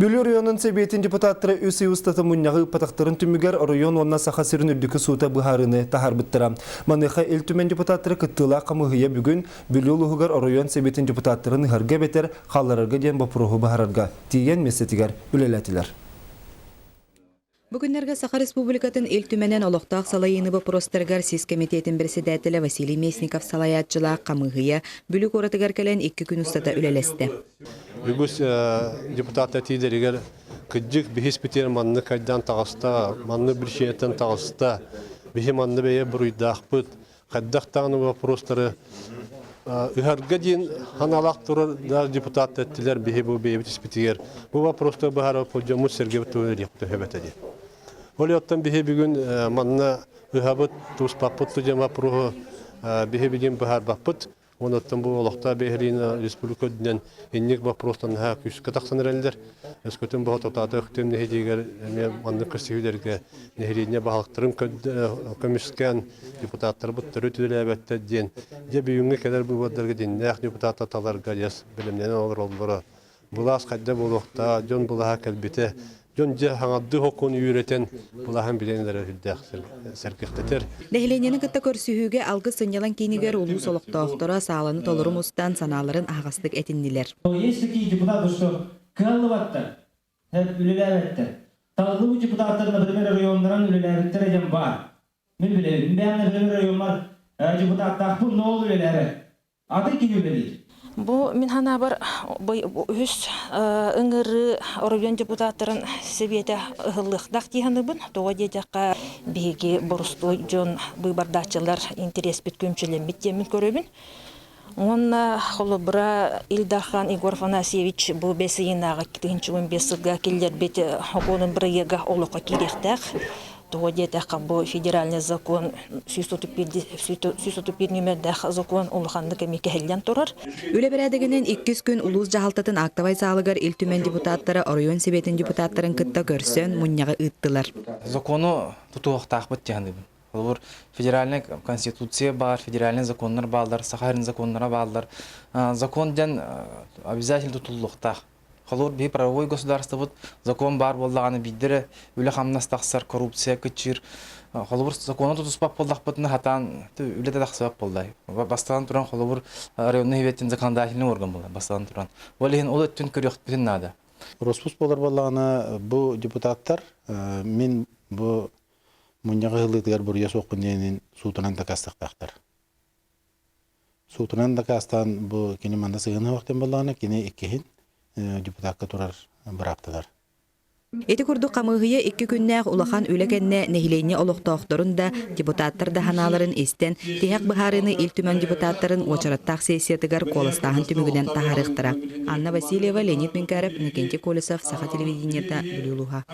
Бүлүү оройуонун Сэбиэтин депутаттара үс ый устата мунньаҕы ыыппатахтарын түмүгэр оройуон уонна Саха сирин үрдүкү суута быһаарыыны таһаарбыттара. Маныаха Ил Түмэн депутаттара кыттыылаах хамыыһыйа бүгүн Бүлүү улууһугар оройуон Сэбиэтин депутаттарын ыһарга эбэтэр хаалларарга диэн боппуруоһу быһаарарга тиийэн миэстэтигэр үлэлээтилэр. Бу күннэргэ Саха Республикатын Ил Түмэнин олохтоох салайыыны боппуруостарыгар сис кэмитиэтин председателэ Василий Местников салайааччылаах хамыыһыйа Бүлүү куоратыгар кэлэн икки күн устата үлэлэстэ. Үгүс депутат этиилэригэр кырдьык биһис битиэр маннык хайдаан таҕыста, маннык биричиинэттэн таҕыста, биһи манна бэйэ буруйдаахпыт, хайдах даҕаны вопростары ыһарга диэн ханалаах турар да депутат эттилэр биһи бу бэйэбит испитигэр бу вопростары быһаарар дьоммут сэргэбит туһун диэхтэ диэн. Ол оттон биһи бүгүн манна ыһабыт, туспаппыт диэн вопроһу биһи бүгүн быһаарбаппыт. Онуттан бу олохтоох биһириини республика үрдүнэн инник вопростан наһаа күүскэ тахсан эрэллэр. Өскөтүн бу тотаата Өктөм нэһилиэгэр эмиэ маннык көрсүһүүлэргэ нэһилиэнньэ баһылыктарын көмүскээн депутаттарбыт төрүт үлэлээбэттэр диэн дьэ бүгүҥҥү кэлэр быыбардарга дьиҥнээх депутаты таларга дьэс бэлэмнэнэн олороллоро былаас хайда буолуохтаах дьон былааһа кэлбитэ дьон дьэ хаҥардыы хокуон үөрэтэн былааһын билэн эрэр үрдээх сэргэхтэтэр. Нэһилиэнньэни кытта көрсүһүүгэ Алгыс сынньалаҥ киинигэр улуус олохтоохторо сааланы толору мустан санааларын аһаҕастык этиннилэр. Есть такие депутаты, что кыаллыбаттар, үлэлээбэттэр. Талыллыбыт депутаттар, например, районнарын үлэлээбиттэрэ диэн баар. Мин билэбин. Бэйэм, например, районмар депутаттаахпын, но ол үлэлээбэт. Атын киһи үлэлиир. Бу мин санаабар үһүс ыҥырыы оройуон депутаттарын сэбиэтэ ыһыллыахтаах дии саныыбын. Тоҕо диэтэххэ, биһиги боростуой дьон быыбардааччылар интэриэспит күөмчүлэммит диэммин көрөбүн. Уонна холобура Ил Дархан Егор Афанасьевич бу бэс ыйынааҕы 2015 сылга киллэрбит сокуонун бырайыага олоххо киириэхтээх. Тоҕо диэтэххэ, бу федеральный закон 131 нүмердээх закон улаханнык эмиэ кэһиллэн турар. Үлэ бэрээдэгинэн иккис күн улуус дьаһалтатын актовай саалыгар Ил Түмэн депутаттара оройуон сэбиэтин депутаттарын кытта көрсөн мунньаҕы ыыттылар. Закону тутуохтаахпыт дьаһаныбын. Холобур, федеральная конституция баар, федеральный законнар бааллар, Саха сирин законнара бааллар. Закон диэн обязательно тутуллуохтаах. Холобур, биһи правовой государствобыт закон баар буоллаҕына биирдэ эрэ үлэ-хамнас тахсар, коррупция кыччыыр. Холобур, закону тутуспат буоллахпытына сатаан үлэ да тахсыбат буолла. Бастатан туран, холобур, районный хибеттин законодательный орган буолар бастатан туран. Ол иһин ол өттүн көрүөхпүтүн наада. Роспус буолар буоллаҕына, бу депутаттар мин бу мунньаҕы ыһыллыытыгар буруйа суохпун диэнин суутунан дакаастыахтаахтар. Суутунан дакаастаан бу кини манна сыһыана суох диэн буоллаҕына, кини иккиһин депутакка турар бырааптанар. Ити курдук хамыыһыйа икки күннээх улахан үлэ кэннэ нэһилиэнньэ олохтоохторун да, депутаттар да санааларын истэн, тиһэх быһаарыыны Ил Түмэн депутаттарын уочараттаах сессиятыгар куоластааһын түмүгүнэн таһаарыахтара. Анна Васильева, Леонид Менкяров, Иннокентий Колесов, Саха телевидениета, Бүлүү улууһа.